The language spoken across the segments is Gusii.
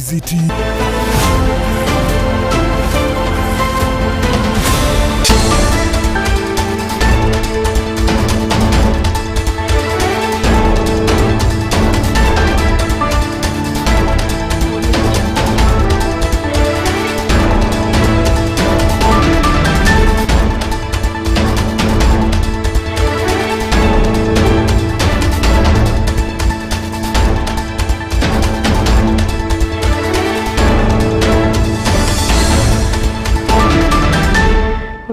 Ndizi TV.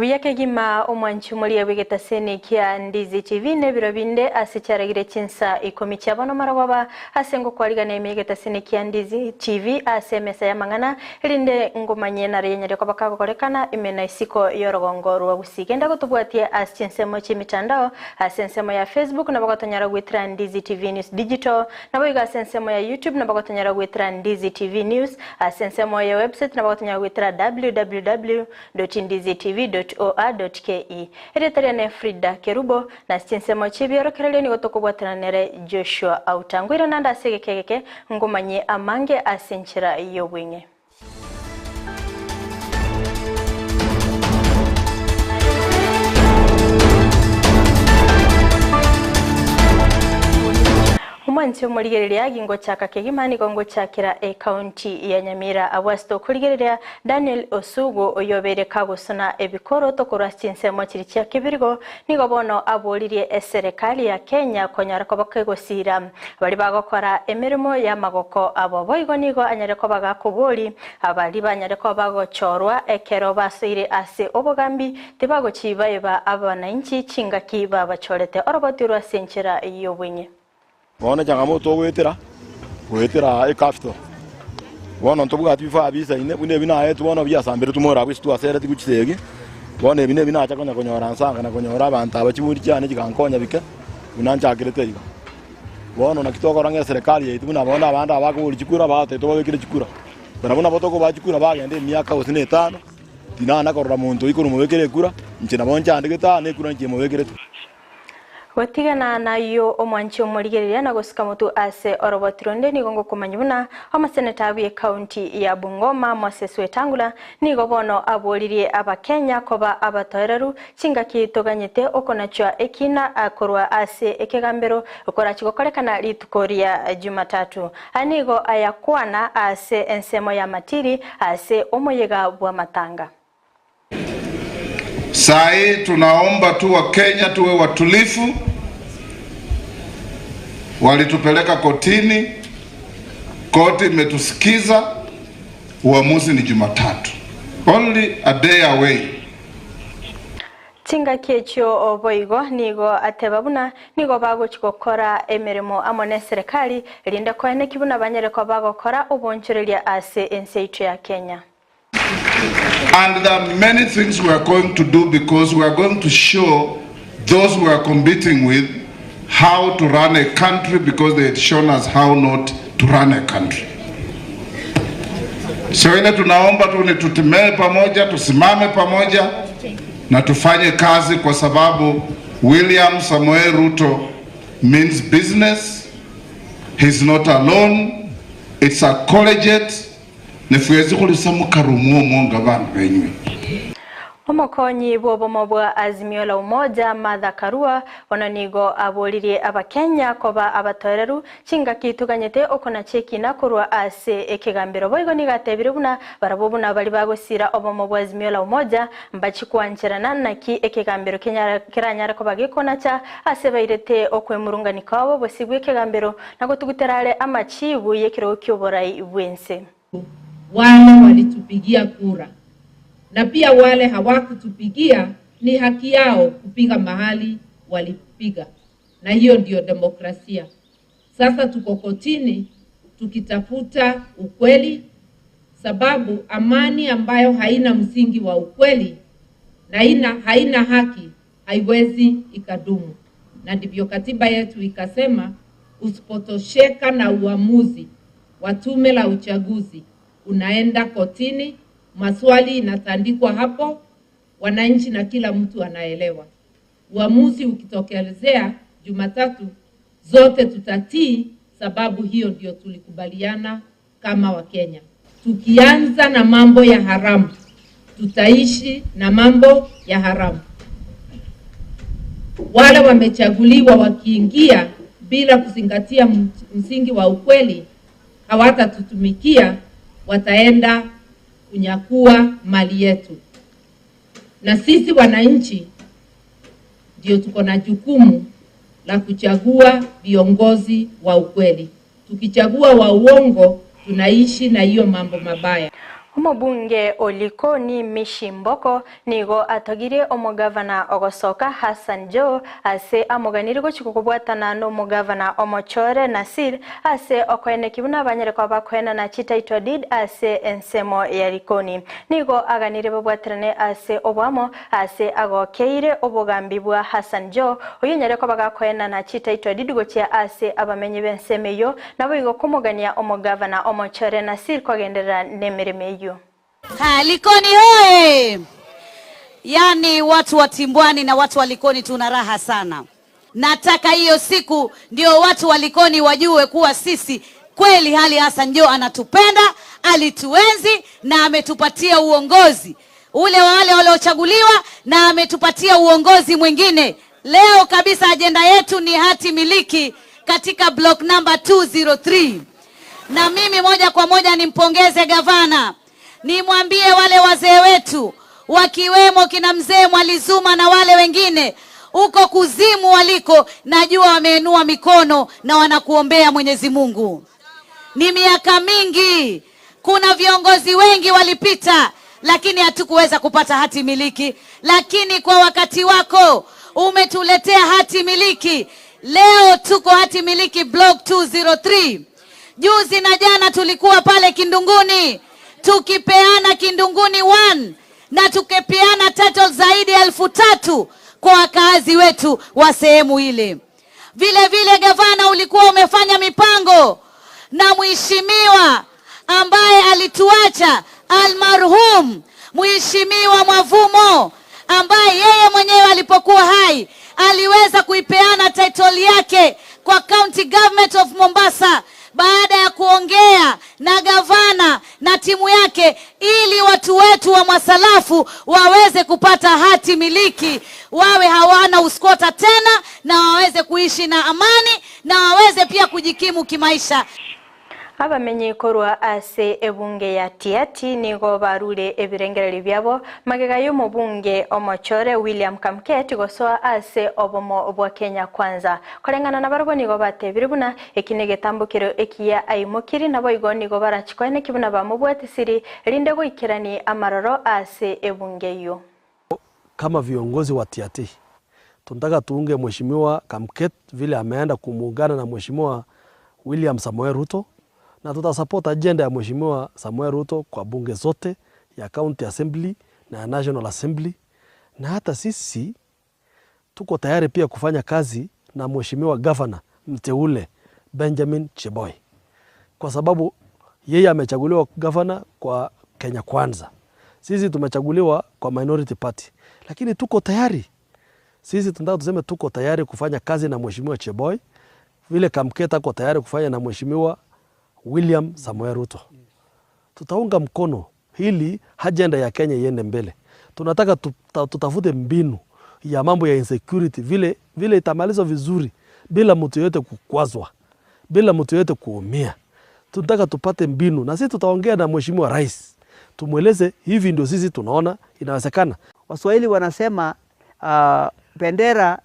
Buya kegima omwanchi omoria bw'egetaseni kia Ndizi TV na ebiro binde ase chiaragire chinsa ikomi chia bono marogoba ase ngokwarigana ime egetaseni kia Ndizi TV ase emesa y'amang'ana erinde ngomanye naro yenyaria koba kagokorekana ime na isiko y'orogongo rwa Gusii. Genda gotobwatie ase chinsemo chi'emitandao ase ensemo ya Facebook nabo gotonyara goetera Ndizi TV News Digital, naboigo ase ensemo ya YouTube nabo gotonyara goetera Ndizi TV News, ase ensemo ya website nabo gotonyara goetera www.ndizitv.or.ke. Erieta riane Frida Kerubo, na ase chinsemo chi'ebiorokererio nigo tokobwatana nere Joshua Auta. Ngoira nande ase egeka egeke ngomanyie amange ase enchera y'obweng'e. Omwanchi omorigereria gingochaka kegima nigo ngochakera ecounty ya Nyamira abwo ase tokorigereria Daniel Osugu oyobeire kagosona ebikoroto korwa ase chinsemo chiria chia Kibirigo nigo bono aboririe eserekari ya Kenya konyara koba kegosira baria bagokora emeremo y'amagoko abo. Boigo nigo anyare koba gakobori abaria banyare koba bagochorwa ekero basoire ase obogambi tibagochi baeba abananchi chingaki babachorete oroboti orwo ase enchera y'obweng'e. Bono changamoto ogoetera, goetera ecapital. Bono ntobwati bifaa bisaine buna ebi naetwe bono biasamberetwe more abwo ase twaseretigwe chisegi, bono ebi nebi nacha konya konyora nsanga na konyora abanto aba chiburi chiane chigankonya bike, buna nchakerete iga. Bono naki tokora ng'a eserekari yaito buna bono abande aba bakoboria chikura bagoteba tobabekere chikura, barabwo nabo tokobaa chikura bagenda emiaka gose na etano, tinana korora monto oyio korwa mobekere ekura, inche nabo nchandegete aa na ekura inche emobekerete. Gotigana nayio omwanchi omorigereria na gosuka motwe ase oroboti ronde nigo ngokomanya buna omoseneta bw'ecounty ya Bungoma Moses Wetangula nigo bono aboririe abakenya koba abatoereru chingaki toganyete okonachwa ekina korwa ase ekegambero korachi gokorekana rituko ria Jumatatu. Aya nigo ayakwana ase ensemo ya Matiri ase omoyega bw'amatanga. Saa hii tunaomba tu Wakenya tuwe watulifu. Walitupeleka kotini, koti imetusikiza, uamuzi ni Jumatatu, only a day away. Chingaki echio boigo nigo ateba buna nigo bagochia gokora emeremo amo neserekari, erinde koeneki buna banyare koba bagokora obonchoreria ase ense yaito ya Kenya. And there are many things we are going to do because we are going to show those we are competing with how to run a country because they had shown us how not to run a country. So ile tunaomba tu ni tutimee pamoja, tusimame pamoja na tufanye kazi kwa sababu William Samoei Ruto means business. He's not alone. It's a collegiate Ne fwesi khuli sa mukari omwo nga bandu benywe. Omokonyi bw'obomo bwa Azimio la Umoja Martha Karua bono nigo aboririe Abakenya koba abatoereru chingaki toganyete okonacha ekina korwa ase ekegambero. Boigo nigo atebire buna barabwo buna baria bagosira obomo bwa Azimio la Umoja mbachi kwancherana naki ekegambero keranyare koba gekonacha ase bairete okwemurungani kwabo bosio bw'ekegambero Na gotugutera are amachiibu y'ekerogo ki'oborai bw'ense. Wale walitupigia kura na pia wale hawakutupigia ni haki yao kupiga mahali walipiga, na hiyo ndio demokrasia. Sasa tuko kotini tukitafuta ukweli, sababu amani ambayo haina msingi wa ukweli na ina, haina haki haiwezi ikadumu, na ndivyo katiba yetu ikasema, usipotosheka na uamuzi wa tume la uchaguzi unaenda kotini, maswali inatandikwa hapo, wananchi na kila mtu anaelewa. Uamuzi ukitokelezea Jumatatu, zote tutatii, sababu hiyo ndio tulikubaliana kama Wakenya. Tukianza na mambo ya haramu, tutaishi na mambo ya haramu. Wale wamechaguliwa wakiingia bila kuzingatia msingi wa ukweli, hawatatutumikia, wataenda kunyakua mali yetu. Na sisi wananchi ndio tuko na jukumu la kuchagua viongozi wa ukweli. Tukichagua wa uongo, tunaishi na hiyo mambo mabaya. Omobunge o Likoni Mishi Mboko nigo atogirie omogavana ogosoka Hassan Joho ase amoganiri gochia kobwatana na omogavana omochore Nasir ase okoeneki buna abanyare koba bakoenana chititle deed ase ensemo ya Likoni. Nigo aganire babwaterane ase oboamo ase agokeire obogambi bwa Hassan Joho oyio onyare koba gakoenana chititle deed gochia ase abamenyi b'ensemo eyio naboigo komogania omogavana omochore Nasir kogenderera nemeremo eyio. Ha, Likoni hoye! Yaani watu wa Timbwani na watu wa Likoni tuna raha sana. Nataka hiyo siku ndio watu wa Likoni wajue kuwa sisi kweli hali Hassan Joho anatupenda, alituenzi na ametupatia uongozi ule wa wale waliochaguliwa na ametupatia uongozi mwingine. Leo kabisa ajenda yetu ni hati miliki katika block number 203. Na mimi moja kwa moja nimpongeze gavana, nimwambie wale wazee wetu wakiwemo kina mzee Mwalizuma na wale wengine huko kuzimu waliko, najua wameinua mikono na wanakuombea Mwenyezi Mungu. Ni miaka mingi, kuna viongozi wengi walipita, lakini hatukuweza kupata hati miliki, lakini kwa wakati wako umetuletea hati miliki. Leo tuko hati miliki block 203. Juzi na jana tulikuwa pale Kindunguni tukipeana Kindunguni 1 na tukipeana title zaidi ya 3,000 kwa wakazi wetu wa sehemu ile. Vile vile gavana, ulikuwa umefanya mipango na mheshimiwa ambaye alituacha almarhum Mheshimiwa Mwavumo, ambaye yeye mwenyewe alipokuwa hai aliweza kuipeana title yake kwa County Government of Mombasa baada ya kuongea na gavana na timu yake ili watu wetu wa Mwasalafu waweze kupata hati miliki, wawe hawana uskota tena na waweze kuishi na amani na waweze pia kujikimu kimaisha. Abamenyi korwa ase ebunge ya Tiaty nigo barure ebirengererio biabo magega y'omobunge omochore William Kamket gosoa ase obomo bwa Kenya Kwanza. Koreng'ana na barabwo nigo batebire buna eki negetambokero ekiya aimokiri naboigo nigo barachikoeneki buna bamobwatisiri rinde goikerani amaroro ase ebunge eyio. Kama viongozi wa Tiaty tunataka tuunge Mheshimiwa Kamket vile ameenda kumuungana na Mheshimiwa William Samoei Ruto, na tutasupport agenda ya Mheshimiwa Samoei Ruto kwa bunge zote ya County Assembly na ya National Assembly, na hata sisi tuko tayari pia kufanya kazi na Mheshimiwa Governor mteule Benjamin Cheboi, kwa sababu yeye amechaguliwa governor kwa Kenya Kwanza, sisi tumechaguliwa kwa minority party, lakini tuko tayari. Sisi tunataka tuseme tuko tayari kufanya kazi na Mheshimiwa Cheboi vile Kamket ako tayari kufanya na Mheshimiwa William Samoei Ruto. Tutaunga mkono ili agenda ya Kenya iende mbele. Tunataka tutafute mbinu ya mambo ya insecurity vile, vile itamalizwa vizuri bila mtu yote kukwazwa, bila mtu yote kuumia. Tunataka tupate mbinu na sisi tutaongea na Mheshimiwa Rais tumweleze hivi ndio sisi tunaona inawezekana. Waswahili wanasema bendera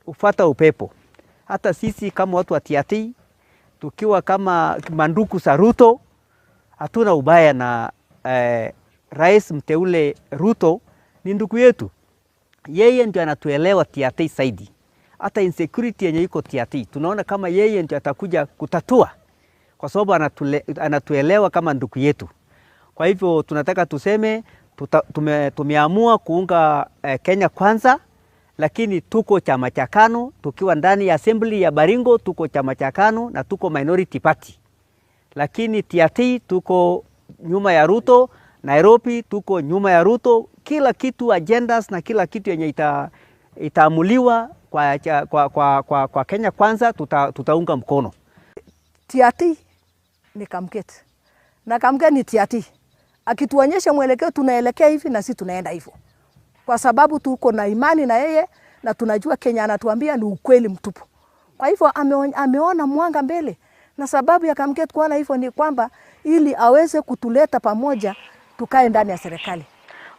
hufuata upepo. Hata sisi kama watu wa Tiaty tukiwa kama manduku za Ruto hatuna ubaya na rais mteule Ruto ni ndugu yetu. Yeye ndio anatuelewa Tiaty zaidi. Hata insecurity yenye iko Tiaty tunaona kama yeye ndio atakuja kutatua, kwa sababu anatuelewa kama ndugu yetu. Kwa hivyo tunataka tuseme tumeamua kuunga Kenya Kwanza, lakini tuko chama cha KANU, tukiwa ndani ya assembly ya Baringo tuko chama cha KANU na tuko minority party. Lakini Tiaty tuko nyuma ya Ruto, Nairobi tuko nyuma ya Ruto, kila kitu agendas na kila kitu yenye itaamuliwa kwa Kenya Kwanza tutaunga mkono. Tiaty ni Kamket. Na Kamket ni tiati, akituonyesha mwelekeo tunaelekea hivi na sisi tunaenda hivyo, kwa sababu tuko na imani na yeye na tunajua Kenya anatuambia ni ukweli mtupu. Kwa hivyo ameona mwanga mbele, na sababu ya Kamket kuona hivyo ni kwamba ili aweze kutuleta pamoja tukae ndani ya serikali.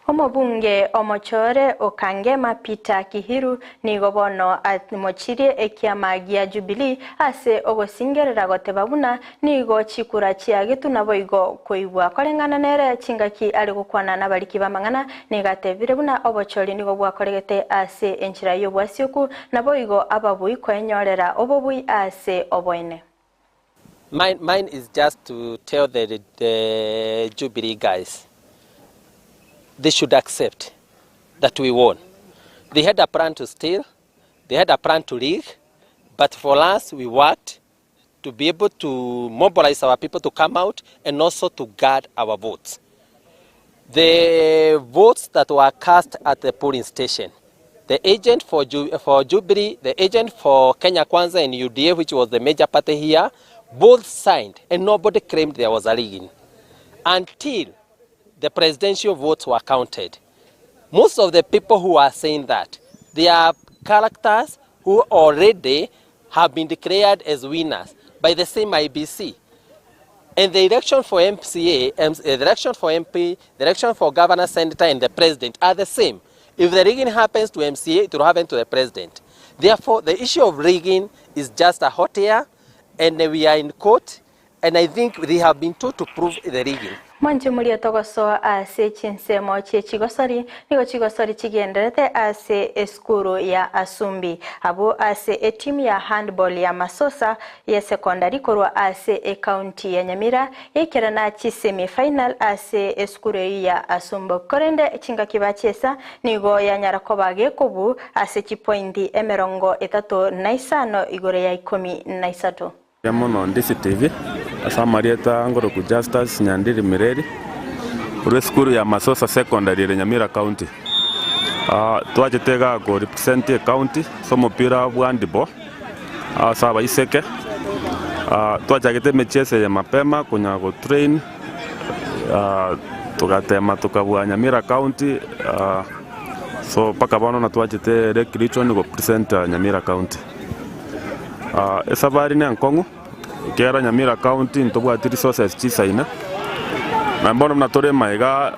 Omobunge omochore okangema Peter Kihiru nigo bono amochirie ekiama gia Jubilee ase ogosingerera goteba buna nigo chikura chiagetu naboigo koibwa koreng'ana nere chingaki ari gokwana n'abariki b'amang'ana nigo atebire buna obochori nigo bwakoregete ase enchera y'obwasioku naboigo ababui koenyorera obobui ase oboene. Mine is just to tell the Jubilee guys, they should accept that we won. They had a plan to steal, they had a plan to rig, but for us, we worked to be able to mobilize our people to come out and also to guard our votes. The votes that were cast at the polling station, the agent for Jubilee, the agent for Kenya Kwanza and UDA, which was the major party here, both signed and nobody claimed there was a rigging until the presidential votes were counted. Most of the people who are saying that, they are characters who already have been declared as winners by the same IEBC. And the election for MCA, the election for MP, the election for governor, senator, and the president are the same. If the rigging happens to MCA, it will happen to the president. Therefore, the issue of rigging is just a hot air, and we are in court, and I think they have been told to prove the rigging. Mwanche muri togosoa ase chinsemo chie chigosori nigo chigosori chigenderete ase eskuru ya Asumbi abo ase etimu ya handball ya Masosa ya secondary korwa ase ekaunti ya Nyamira yekerana chi semi final ase eskuru ya Asumbi korende chingaki bachesa nigo yanyara koba gekobu ase chipointi emerongo 35 igoro ya 13. Mono Ndisi TV asamarieta ngoroku Justus Nyandiri Mireri uri skuru ya Masosa Secondary ere Nyamira County. Twachetega go represent e county so mupira bwa handball saba iseke. Twachagete michezo ya mapema kunya go train tugatema tukabwa Nyamira County so paka bono na twachete Lake Region go represent Nyamira County. Esabari ne nkongu kera Nyamira County ntobwati resources chisaina na mbono mnatore maiga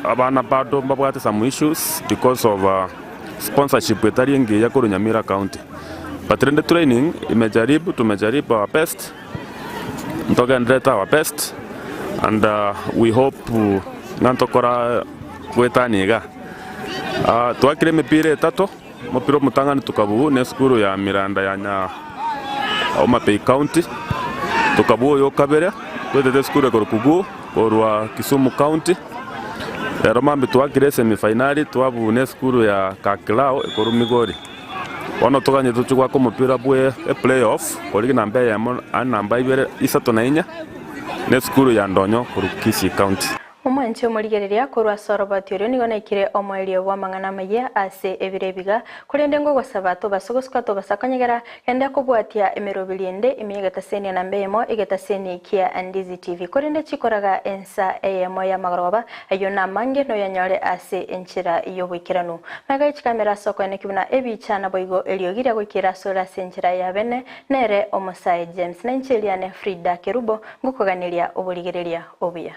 abana bado mbabwate some issues because of sponsorship etari engi ya koru Nyamira County, but in the training imejaribu, tumejaribu our best, ntogendreta our best and we hope ngantokora gwetaniga. Twakire mipira etato mupira omotang'ani tukabu ne skuru ya Miranda ya nya Homa Bay County tukabu oyo kabere twetete skuru ekorukugu korwa Kisumu County rero mambi twakire semifinali twabu ne skuru ya Kakilao ekoru Migori bono tuganye tuchigwaka omopira bwe e playoff korigi namba eyemo ande namba ibere isato na inya ne skuru ya Ndonyo koru Kisii County. Omwanchi omorigereria korwa sorobati orio nigo naikire omoerio bwa amang'ana amaya ase ebire ebiga korende ngogosaba tobasogosuka tobasakonyegera genda kobwatia emeroberi ende ime egetaseni namba eyemo egetaseni kia Ndizi TV korende chikoraga ensa eyemo ya magoroba ayo namange noyanyore ase enchera y'oboikeranu maga chikamera ase okoeneki buna ebicha naboigo eriogi goikera ase ase enchera ya bene nere omosae James na inche Eliane Frida Kerubo ngokoganeria oborigereria obuya.